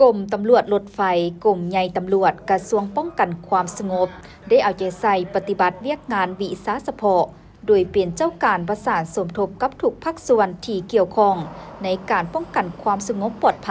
ກົມຕຳຫຼວດລົດໄຟ, ກົມໃຫຍ່ຕຳຫຼວດ, ກະຊວງປ້ອງກັນຄວາມສະຫງົບ ໄດ້ເອົາໃຈໃສ່ປະຕິບັດວຽກງານວິຊາສະເພາະ ໂດຍເປັນເຈົ້າການປະສານສົມທົບກັບທຸກພາກສ່ວນທີ່ກ່ຽວຂ້ອງໃນການປ້ອງກັນຄວາມສະຫງົບປອດໄພ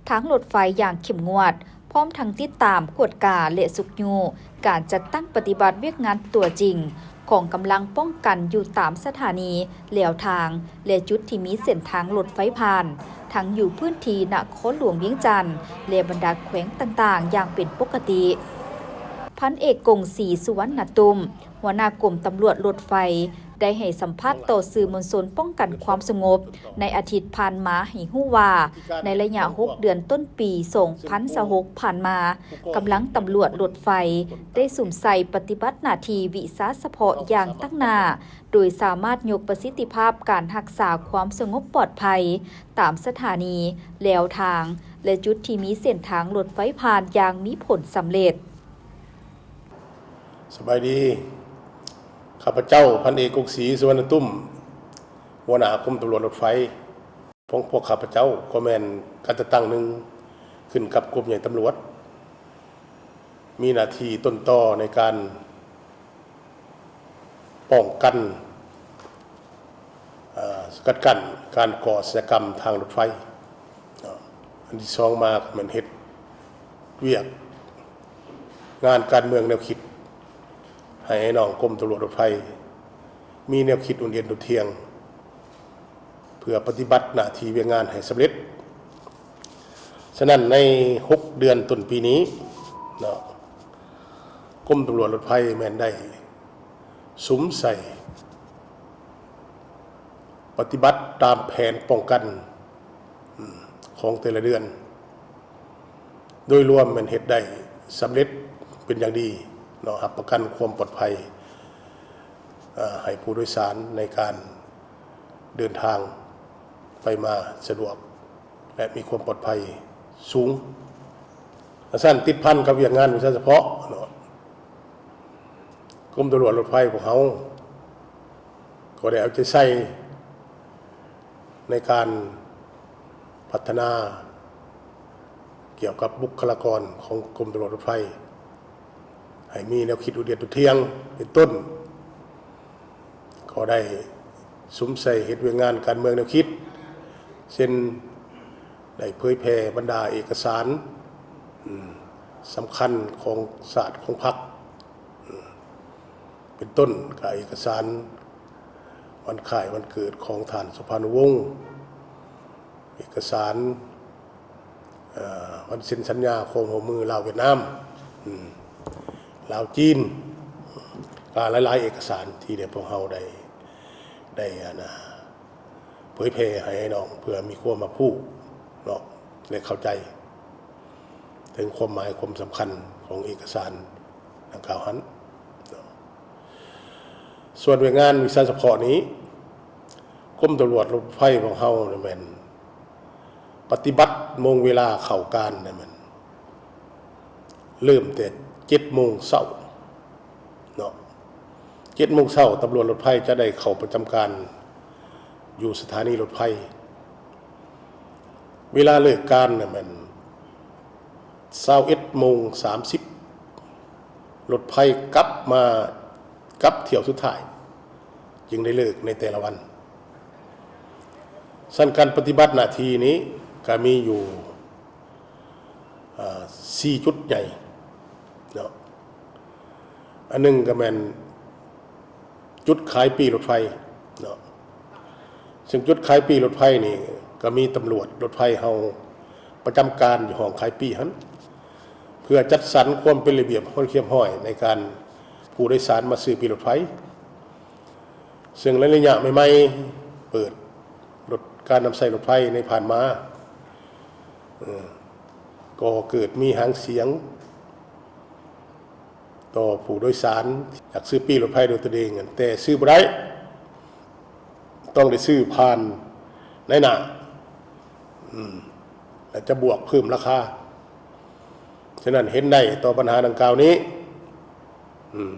ທາງລົດໄຟຢ່າງເຂັ້ມງວດ, ພ້ອມທັງຕິດຕາມ, ກວດກາ ແລະ ຊຸກຍູ້ການຈັດຕັ້ງປະຕິບັດວຽກງານຕົວຈິງຂອງກຳລັງປ້ອງກັນຢູ່ຕາມສະຖານີ, ແລວທາງ ແລະ ຈຸດທີ່ມີເສັ້ນທາງລົດໄຟຜ່ານ, ທັງຢູ່ພື້ນທີ່ນະຄອນຫຼວງວຽງຈັນ ແລະ ບັນດາແຂວງຕ່າງໆຢ່າງເປັນປົກກະຕິ. ພັນເອກ ກົງສີ ສຸວັນນະຕຸ້ມ, ຫົວໜ້າກົມຕຳຫຼວດລົດໄຟ ໄດ້ໃຫ້ສຳພາດຕໍ່ສື່ມວນຊົນປ້ອງກັນຄວາມສະຫງົບໃນອາທິດຜ່ານມາໃຫ້ຮູ້ວ່າ, ໃນໄລຍະຫົກເດືອນຕົ້ນປີສອງພັນຊາວຫົກຜ່ານມາ, ກຳລັງຕຳຫຼວດລົດໄຟໄດ້ສຸມໃສ່ປະຕິບັດໜ້າທີ່ວິຊາສະເພາະຢ່າງຕັ້ງໜ້າ, ໂດຍສາມາດຍົກປະສິດທິພາບການຮັກສາຄວາມສະຫງົບປອດໄພຕາມສະຖານີ, ແລວທາງ ແລະ ຈຸດທີ່ມີເສັ້ນທາງລົດໄຟຜ່ານຢ່າງມີຜົນສຳເລັດ. ສະບາຍດີ. ຂ້າພະເຈົ້າ ພັນເອກ ກົງສີ ສຸວັນນະຕຸ້ມ, ຫົວໜ້າກົມຕຳຫຼວດລົດໄຟ. ຂອງພວກຂ້າພະເຈົ້າກໍແມ່ນການຈັດຕັ້ງໜຶ່ງຂຶ້ນກັບກົມໃຫຍ່ຕຳຫຼວດ, ມີໜ້າທີ່ຕົ້ນຕໍໃນການປ້ອງກັນ, ເອີ່, ສະກັດກັ້ນການກໍ່ອາຊະຍາກຳທາງລົດໄຟ. ອັນທີສອງມາກໍແມ່ນເຮັດວຽກງານການເມືອງແນວຄິດ ໃຫ້ອ້າຍນ້ອງກົມຕຳຫຼວດລົດໄຟມີແນວຄິດອຸ່ນອຽນທົ່ວທ່ຽງ ເພື່ອປະຕິບັດໜ້າທີ່ວຽກງານໃຫ້ສຳເລັດ. ສະນັ້ນໃນຫົກເດືອນຕົ້ນປີນີ້ເນາະ, ກົມຕຳຫຼວດລົດໄຟແມ່ນໄດ້ສຸມໃສ່ ປະຕິບັດຕາມແຜນປ້ອງກັນ ອືມ ຂອງແຕ່ລະເດືອນ, ໂດຍລວມແມ່ນເຮັດໄດ້ສຳເລັດເປັນຢ່າງດີເນາະ, ຮັບປະກັນຄວາມປອດໄພ ເອີ່ ໃຫ້ຜູ້ໂດຍສານໃນການເດີນທາງໄປມາສະດວກ ແລະ ມີຄວາມປອດໄພສູງ. ສະນັ້ນ ຕິດພັນກັບວຽກງານວິຊາສະເພາະເນາະ, ກົມຕຳຫຼວດລົດໄຟພວກເຮົາກໍໄດ້ເອົາໃຈໃສ່ໃນການພັດທະນາກ່ຽວກັບບຸກຄະລາກອນຂອງກົມຕຳຫຼວດລົດໄຟ ໃຫ້ມີແນວຄິດອຸ່ນອຽນທົ່ວທ່ຽງ ເປັນຕົ້ນ ກໍໄດ້ສຸມໃສ່ເຮັດວຽກງານການເມືອງແນວຄິດ ເຊັ່ນ ໄດ້ເຜີຍແຜ່ບັນດາເອກະສານ ອືມ ສຳຄັນຂອງຊາດຂອງພັກ ອືມ ເປັນຕົ້ນ ກໍເອກະສານວັນຄ້າຍວັນເກີດຂອງທ່ານສຸພານຸວົງ, ເອກະສານ ເອີ່ ວັນເຊັນສັນຍາຄວາມຮ່ວມມືລາວ-ຫວຽດນາມ, ອືມ ລາວ-ຈີນ, ກໍຫຼາຍໆເອກະສານທີ່ໄດ້ ພວກເຮົາໄດ້ ໄດ້ ອັນນ່າ ເຜີຍແຜ່ໃຫ້ນ້ອງ ເພື່ອມີຄວາມຮັບຮູ້ເນາະ ແລະ ເຂົ້າໃຈເຖິງຄວາມໝາຍຄວາມສຳຄັນຂອງເອກະສານດັ່ງກ່າວຫັ້ນ. ສ່ວນວຽກງານວິຊາສະເພາະນີ້ ກົມຕຳຫຼວດລົດໄຟຂອງເຮົານີ້ແມ່ນ ປະຕິບັດໂມງເວລາເຂົ້າການນີ້ແມ່ນ ເລີ່ມແຕ່ເຈັດໂມງເຊົ້າເນາະ, ເຈັດໂມງເຊົ້າ ຕຳຫຼວດລົດໄຟຈະໄດ້ເຂົ້າປະຈຳການຢູ່ສະຖານີລົດໄຟ. ເວລາເລີກການນີ້ແມ່ນຊາວເອັດໂມງສາມສິບ ລົດໄຟກັບມາ ກັບຖ້ຽວສຸດທ້າຍຈຶ່ງໄດ້ເລີກໃນແຕ່ລະວັນ. ຊັ້ນການປະຕິບັດໜ້າທີ່ນີ້ກະມີຢູ່ ເອີ່ ສີ່ຈຸດໃຫຍ່ເນາະ, ອັນໜຶ່ງກະແມ່ນຈຸດຂາຍປີ້ລົດໄຟເນາະ, ເຊິ່ງຈຸດຂາຍປີ້ລົດໄຟນີ້ກະມີຕຳຫຼວດລົດໄຟເຮົາປະຈຳການຢູ່ຫ້ອງຂາຍປີ້ຫັ້ນ ເພື່ອຈັດສັນຄວາມເປັນລະບຽບຮຽບຮ້ອຍໃນການຜູ້ໂດຍສານມາຊື້ປີ້ລົດໄຟ. ເຊິ່ງໃນໄລຍະໃໝ່ໆເປີດລົດ ການນຳໃຊ້ລົດໄຟໃນຜ່ານມາ ເອີ່ ກໍເກີດມີຫາງສຽງຕໍ່ຜູ້ໂດຍສານ ຢາກຊື້ປີ້ລົດໄຟໂດຍຕົນເອງ ແຕ່ຊື້ບໍ່ໄດ້ ຕ້ອງໄດ້ຊື້ຜ່ານນາຍໜ້າ ອືມ ແລະ ຈະບວກເພີ່ມລາຄາ. ສະນັ້ນ ເຫັນໄດ້ຕໍ່ບັນຫາດັ່ງກ່າວນີ້ ອືມ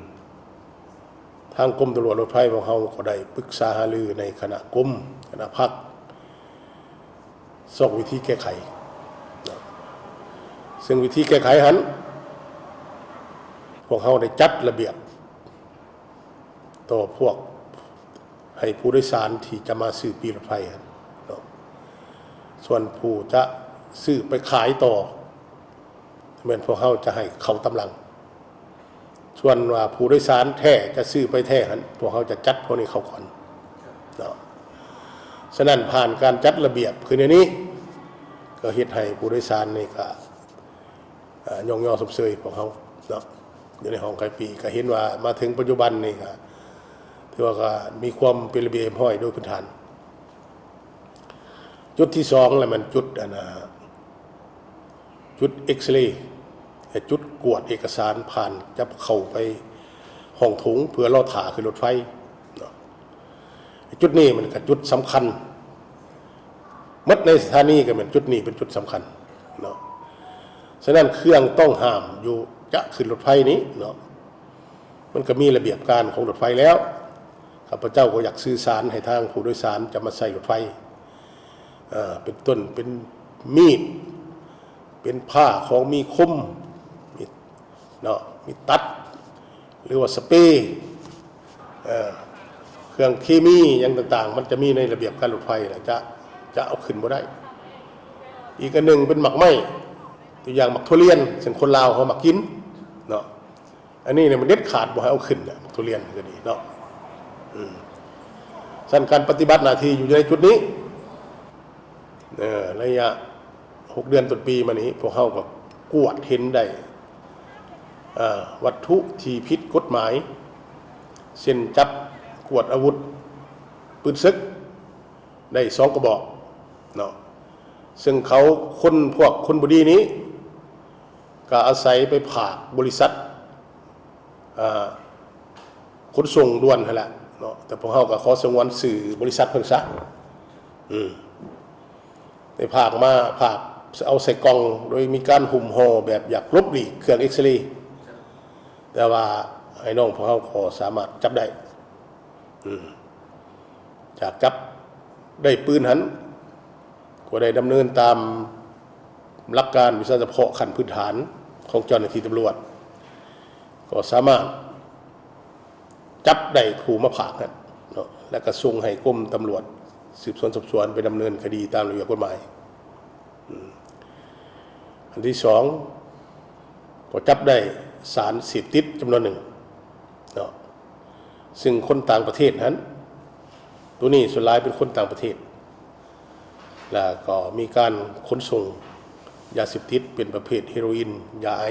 ທາງກົມຕຳຫຼວດລົດໄຟຂອງເຮົາກໍໄດ້ປຶກສາຫາລືໃນຄະນະກົມ, ຄະນະພັກ ຊອກວິທີແກ້ໄຂ. ເຊິ່ງວິທີແກ້ໄຂຫັ້ນ ພວກເຮົາໄດ້ຈັດລະບຽບຕໍ່ພວກ ໃຫ້ຜູ້ໂດຍສານທີ່ຈະມາຊື້ປີ້ລົດໄຟຫັ້ນເນາະ, ສ່ວນຜູ້ຈະຊື້ໄປຂາຍຕໍ່ ແມ່ນພວກເຮົາຈະໃຫ້ເຂົ້າຕາມຫຼັງ. ສ່ວນວ່າຜູ້ໂດຍສານແທ້ຈະຊື້ໄປແທ້ຫັ້ນ ພວກເຮົາຈະຈັດພວກນີ້ເຂົ້າກ່ອນເນາະ. ສະນັ້ນ ຜ່ານການຈັດລະບຽບຄືແນວນີ້ ກໍເຮັດໃຫ້ຜູ້ໂດຍສານນີ້ກໍ ອາ ຍ້ອງຍໍຊົມເຊີຍພວກເຮົາເນາະ ຢູ່ໃນຫ້ອງຂາຍປີ້ ກໍເຫັນວ່າມາເຖິງປັດຈຸບັນນີ້ກໍຖືວ່າກໍມີຄວາມເປັນລະບຽບຮຽບຮ້ອຍໂດຍພື້ນຖານ. ຈຸດທີສອງລະແມ່ນຈຸດ ອັນ ອາ ຈຸດເອັກເລ ແລະ ຈຸດກວດເອກະສານ ຜ່ານຈະເຂົ້າໄປຫ້ອງໂຖງ ເພື່ອລໍຖ້າຂຶ້ນລົດໄຟເນາະ. ຈຸດນີ້ມັນກໍຈຸດສຳຄັນ ໝົດໃນສະຖານີກໍແມ່ນຈຸດນີ້ເປັນຈຸດສຳຄັນເນາະ. ສະນັ້ນ ເຄື່ອງຕ້ອງຫ້າມຢູ່ຈະຂຶ້ນລົດໄຟນີ້ເນາະ ມັນກໍມີລະບຽບການຂອງລົດໄຟແລ້ວ. ຂ້າພະເຈົ້າກໍຢາກສື່ສານໃຫ້ທາງຜູ້ໂດຍສານຈະມາໃຊ້ລົດໄຟ ເປັນຕົ້ນເປັນມີດ ເປັນຜ້າຂອງມີຄົມ ມີດເນາະ ມີດຕັດ ຫຼືວ່າສະເປ ເອີ ເຄື່ອງເຄມີຫຍັງຕ່າງໆ ມັນຈະມີໃນລະບຽບການລົດໄຟນະ ຈະ ຈະເອົາຂຶ້ນບໍ່ໄດ້. ອີກອັນໜຶ່ງເປັນໝາກໄມ້ ຕົວຢ່າງໝາກຖົ່ວລຽນ ເຊິ່ງຄົນລາວເຮົາມັກກິນເນາະ ອັນນີ້ນີ້ມັນເດັດຂາດບໍ່ໃຫ້ເອົາຂຶ້ນນະ ໝາກຖົ່ວລຽນກໍດີເນາະ. ອືມ ຊັ້ນການປະຕິບັດໜ້າທີ່ຢູ່ໃນຈຸດນີ້ ເອີ ໄລຍະຫົກເດືອນຕົ້ນປີມານີ້ ພວກເຮົາກໍກວດເຫັນໄດ້ ເອີ ວັດຖຸທີ່ຜິດກົດໝາຍ ເຊັ່ນ ຈັບກວດອາວຸດປືນເສິກໄດ້ສອງກະບອກເນາະ ເຊິ່ງເຂົາ ຄົນ ພວກຄົນບໍ່ດີນີ້ ກໍອາໄສໄປຝາກບໍລິສັດ ອາ ຂົນສົ່ງດ່ວນຫັ້ນແຫຼະເນາະ ແຕ່ພວກເຮົາກໍຂໍສະຫງວນຊື່ບໍລິສັດເພິ່ນຊະ ອືມ ໄດ້ຝາກມາ ຝາກເອົາໃສ່ກ່ອງ ໂດຍມີການຫຸ້ມຫໍ່ແບບຢາກຫຼົບຫຼີກເຄື່ອງເອັກເລ ແຕ່ວ່າອ້າຍນ້ອງພວກເຮົາກໍສາມາດຈັບໄດ້ ອືມ ຈາກຈັບໄດ້ປືນຫັ້ນ ກໍໄດ້ດຳເນີນຕາມຫຼັກການວິຊາສະເພາະຂັ້ນພື້ນຖານຂອງເຈົ້າໜ້າທີ່ຕຳຫຼວດ ກໍສາມາດຈັບໄດ້ຜູ້ມາຝາກນັ້ນເນາະ ແລ້ວກໍສົ່ງໃຫ້ກົມຕຳຫຼວດສືບສວນສອບສວນໄປດຳເນີນຄະດີຕາມລະບຽບກົດໝາຍ. ອືມ ອັນທີສອງ ກໍຈັບໄດ້ສານເສບຕິດຈຳນວນໜຶ່ງເນາະ ເຊິ່ງຄົນຕ່າງປະເທດຫັ້ນ ໂຕນີ້ສ່ວນຫຼາຍເປັນຄົນຕ່າງປະເທດ ແລ້ວກໍມີການຂົນສົ່ງຢາເສບຕິດເປັນປະເພດເຮໂຣອິນ ຢາໄອ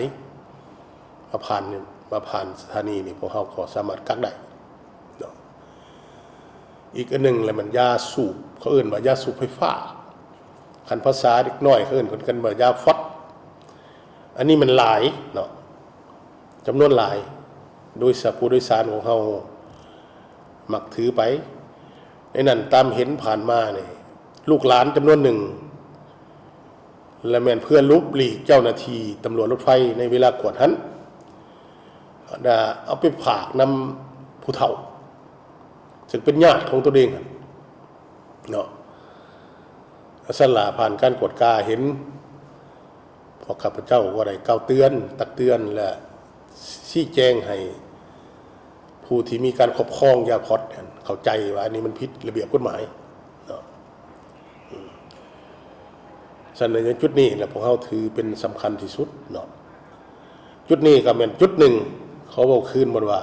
ມາຜ່ານ ມາຜ່ານສະຖານີນີ້ ພວກເຮົາກໍສາມາດກັກໄດ້ເນາະ. ອີກອັນໜຶ່ງລະແມ່ນຢາສູບ ເຂົາເອີ້ນວ່າຢາສູບໄຟຟ້າ ຄັນພາສາເດັກນ້ອຍເຂົາເອີ້ນກັນວ່າຢາຟອດ ອັນນີ້ມັນຫຼາຍເນາະ ຈຳນວນຫຼາຍ ໂດຍສະເພາະຜູ້ໂດຍສານຂອງເຮົາມັກຖືໄປ. ໃນນັ້ນຕາມເຫັນຜ່ານມານີ້ ລູກຫຼານຈຳນວນໜຶ່ງ ລະແມ່ນເພື່ອຫຼົບຫຼີກເຈົ້າໜ້າທີ່ຕຳຫຼວດລົດໄຟໃນເວລາກວດຫັ້ນ ໄດ້ເອົາໄປຝາກນຳຜູ້ເຖົ້າ ເຊິ່ງເປັນຍາດຂອງຕົນເອງຫັ້ນເນາະ. ຊັ້ນລະ ຜ່ານການກວດກາເຫັນ ພວກຂ້າພະເຈົ້າກໍໄດ້ກ່າວເຕືອນ ຕັກເຕືອນ ແລະ ຊີ້ແຈງໃຫ້ຜູ້ທີ່ມີການຄອບຄອງຢາຟອດຫັ້ນເຂົ້າໃຈວ່າອັນນີ້ມັນຜິດລະບຽບກົດໝາຍເນາະ. ອືມ ສະນັ້ນ ໃນຈຸດນີ້ລະ ພວກເຮົາຖືເປັນສຳຄັນທີ່ສຸດເນາະ. ຈຸດນີ້ກໍແມ່ນຈຸດໜຶ່ງ ຂໍເວົ້າຄືນໝົດວ່າ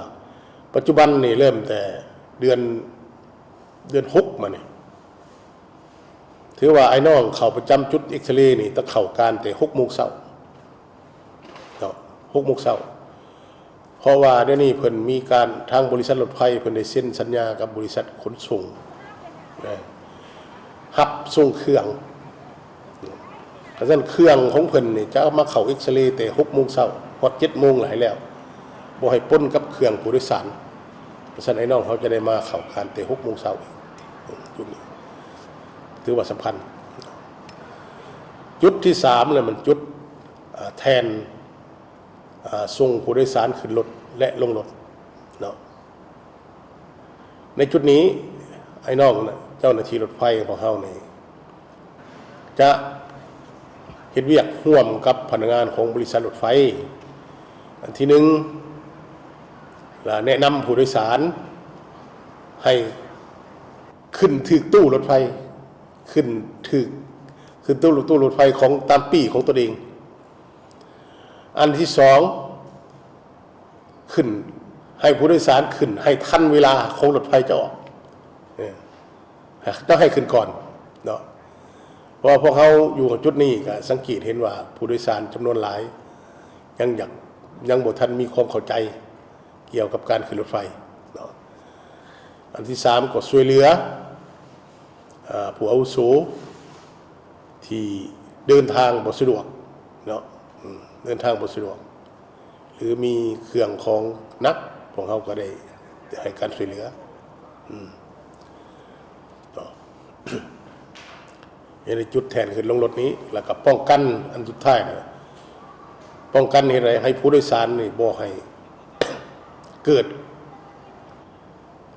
ປັດຈຸບັນນີ້ເລີ່ມແຕ່ເດືອນ ເດືອນຫົກມານີ້ ຖືວ່າອ້າຍນ້ອງເຂົ້າປະຈຳຈຸດເອັກເລນີ້ ຕ້ອງເຂົ້າການແຕ່ຫົກໂມງເຊົ້າເນາະ ຫົກໂມງເຊົ້າ ເພາະວ່າດຽວນີ້ເພິ່ນມີການ ທາງບໍລິສັດລົດໄຟເພິ່ນໄດ້ເຊັນສັນຍາກັບບໍລິສັດຂົນສົ່ງນະ ຮັບສົ່ງເຄື່ອງ. ກະຊັ້ນເຄື່ອງຂອງເພິ່ນນີ້ຈະເອົາມາເຂົ້າເອັກເລແຕ່ຫົກໂມງເຊົ້າຮອດເຈັດໂມງຫຼາຍແລ້ວ ບໍ່ໃຫ້ປົນກັບເຄື່ອງຜູ້ໂດຍສານ. ກະຊັ້ນອ້າຍນ້ອງເຮົາຈະໄດ້ມາເຂົ້າການແຕ່ຫົກໂມງເຊົ້າ ຈຸດນີ້ຖືວ່າສຳຄັນ. ຈຸດທີສາມລະແມ່ນຈຸດ ອາ ແທ່ນ ອາ ສົ່ງຜູ້ໂດຍສານຂຶ້ນລົດ ແລະ ລົງລົດເນາະ. ໃນຈຸດນີ້ ອ້າຍນ້ອງເຈົ້າໜ້າທີ່ລົດໄຟຂອງເຮົານີ້ ຈະເ ຮັດວຽກຮ່ວມກັບພະນັກງານຂອງບໍລິສັດລົດໄຟ. ອັນທີໜຶ່ງ ລະແນະນຳຜູ້ໂດຍສານໃຫ້ຂຶ້ນຖືກຕູ້ລົດໄຟ, ຂຶ້ນຖືກ, ຂຶ້ນຕູ້, ຕູ້ລົດໄຟຂອງຕາມປີ້ຂອງຕົນເອງ. ອັນທີສອງ ຂຶ້ນ, ໃຫ້ຜູ້ໂດຍສານຂຶ້ນໃຫ້ທັນເວລາຂອງລົດໄຟຈະອອກ, ເອີ ຕ້ອງໃຫ້ຂຶ້ນກ່ອນເນາະ. ເພາະວ່າພວກເຮົາຢູ່ຈຸດນີ້ກະສັງເກດເຫັນວ່າຜູ້ໂດຍສານຈຳນວນຫຼາຍ ຍັງຢາກ, ຍັງບໍ່ທັນມີຄວາມເຂົ້າໃຈກ່ຽວກັບການຂຶ້ນລົດໄຟເນາະ. ອັນທີສາມ ກໍຊ່ວຍເຫຼືອ ອາ ຜູ້ອາວຸໂສທີ່ເດີນທາງບໍ່ສະດວກເນາະ, ອືມ ເດີນທາງບໍ່ສະດວກ ຫຼື ມີເຄື່ອງຂອງໜັກ, ພວກເຮົາກໍໄດ້ໃຫ້ການຊ່ວຍເຫຼືອ ອືມ ເນາະ. ເຮັດໃຫ້ຈຸດແທ່ນຂຶ້ນລົງລົດນີ້ ແລ້ວກໍປ້ອງກັນ, ອັນສຸດທ້າຍນະ ປ້ອງກັນເຮັດໃຫ້, ໃຫ້ຜູ້ໂດຍສານນີ້ບໍ່ໃຫ້ເກີດ,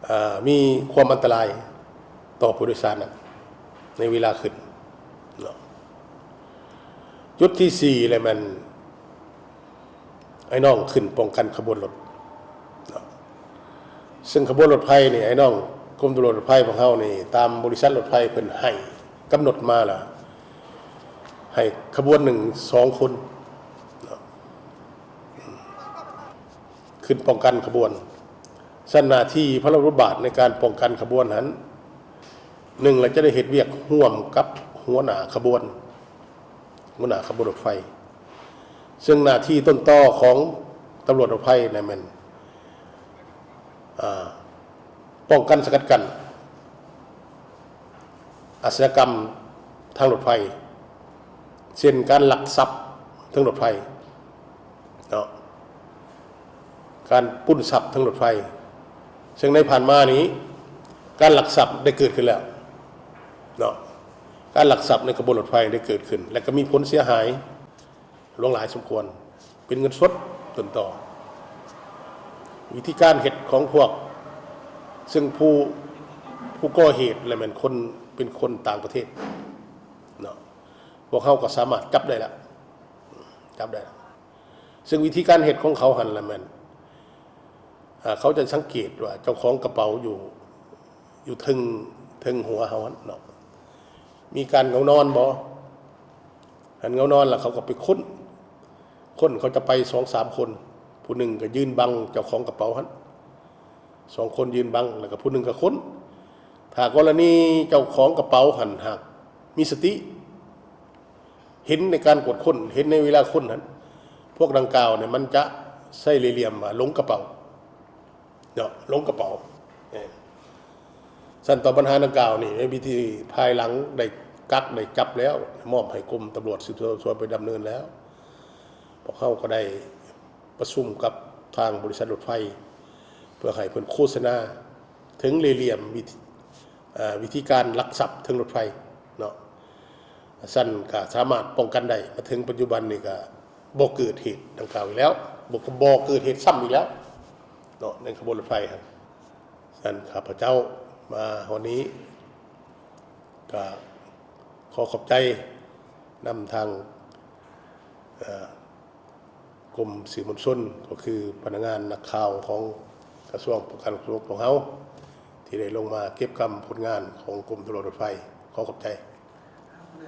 ເອີ ມີຄວາມອັນຕະລາຍຕໍ່ຜູ້ໂດຍສານນັ້ນໃນເວລາຂຶ້ນເນາະ. ຈຸດທີສີ່ ແລະ ແມ່ນ ອ້າຍນ້ອງຂຶ້ນປ້ອງກັນຂະບວນລົດເນາະ, ເຊິ່ງຂະບວນລົດໄຟນີ້ ອ້າຍນ້ອງກົມຕຳຫຼວດລົດໄຟຂອງເຮົານີ້ ຕາມບໍລິສັດລົດໄຟເພິ່ນໃຫ້ກຳນົດມາລະ ໃຫ້ຂະບວນໜຶ່ງສອງຄົນເນາະ ຂຶ້ນປ້ອງກັນຂະບວນ. ຊັ້ນໜ້າທີ່ພາລະບົດບາດໃນການປ້ອງກັນຂະບວນຫັ້ນ ໜຶ່ງລະຈະໄດ້ເຮັດວຽກຮ່ວມກັບຫົວໜ້າຂະບວນ, ຫົວໜ້າຂະບວນລົດໄຟ, ເຊິ່ງໜ້າທີ່ຕົ້ນຕໍຂອງຕຳຫຼວດລົດໄຟນັ້ນແມ່ນ ອາ ປ້ອງກັນສະກັດກັ້ນອາຊະຍາກຳທາງລົດໄຟ, ເຊັ່ນ ການລັກຊັບເທິງລົດໄຟເນາະ, ການປຸ້ນຊັບເທິງລົດໄຟ, ເຊິ່ງໃນຜ່ານມານີ້ ການລັກຊັບໄດ້ເກີດຂຶ້ນແລ້ວເນາະ, ການລັກຊັບໃນຂະບວນລົດໄຟໄດ້ເກີດຂຶ້ນ ແລະ ກໍມີຜົນເສຍຫາຍ ຫຼວງຫຼາຍສົມຄວນ ເປັນເງິນສົດຕົ້ນຕໍ. ວິທີການເຮັດຂອງພວກ ເຊິ່ງຜູ້, ຜູ້ກໍ່ເຫດລະແມ່ນຄົນ, ເປັນຄົນຕ່າງປະເທດເນາະ, ພວກເຮົາກໍສາມາດຈັບໄດ້ລະ, ຈັບໄດ້ລະ. ເຊິ່ງວິທີການເຮັດຂອງເຂົາຫັ້ນລະແມ່ນ ອາ ເຂົາຈະສັງເກດວ່າເຈົ້າຂອງກະເປົາຢູ່, ຢູ່ເທິງ, ເທິງຫົວເຮົາຫັ້ນເນາະ, ມີການເຫງົານອນບໍ່? ຫັ້ນເຫງົານອນລະເຂົາກໍໄປຄົ້ນ, ຄົ້ນເຂົາຈະໄປສອງສາມຄົນ, ຜູ້ໜຶ່ງກໍຢືນບັງເຈົ້າຂອງກະເປົາຫັ້ນ, ສອງຄົນຢືນບັງ ແລ້ວກໍຜູ້ໜຶ່ງກໍຄົ້ນ. ຖ້າກໍລະນີເຈົ້າຂອງກະເປົາຫັ້ນຫາກມີສະຕິ ເຫັນໃນການກວດຄົ້ນ, ເຫັນໃນເວລາຄົ້ນຫັ້ນ, ພວກດັ່ງກ່າວນີ້ມັນຈະໃຊ້ເລ່ຫຼ່ຽມວ່າຫຼົງກະເປົາເນາະ, ຫຼົງກະເປົາ. ເອີ ຊັ້ນຕໍ່ບັນຫາດັ່ງກ່າວນີ້ ໃນພິທີພາຍຫຼັງໄດ້ກັກໄດ້ຈັບແລ້ວ, ມອບໃຫ້ກົມຕຳຫຼວດສືບສວນໄປດຳເນີນແລ້ວ, ພວກເຮົາກໍໄດ້ປະຊຸມກັບທາງບໍລິສັດລົດໄຟ ເພື່ອໃຫ້ເພິ່ນໂຄສະນາເຖິງເລ່ຫຼ່ຽມວິທີ ເອີ ວິທີການລັກຊັບເທິງລົດໄຟເນາະ, ຊັ້ນກະສາມາດປ້ອງກັນໄດ້. ມາເຖິງປັດຈຸບັນນີ້ກະບໍ່ເກີດເຫດດັ່ງກ່າວອີກແລ້ວ, ບໍ່, ບໍ່ເກີດເຫດຊ້ຳອີກແລ້ວເນາະ ໃນຂະບວນລົດໄຟຫັ້ນ. ຊັ້ນຂ້າພະເຈົ້າມາຮອດນີ້ກະຂໍຂອບໃຈນຳທາງ ເອີ ກົມສື່ມວນຊົນ ກໍຄືພະນັກງານນັກຂ່າວຂອງກະຊວງປ້ອງກັນຂອງພວກເຮົາ ທີ່ໄດ້ລົງມາເກັບກຳຜົນງານຂອງກົມຕຳຫຼວດລົດໄຟ. ຂໍຂອບໃຈ.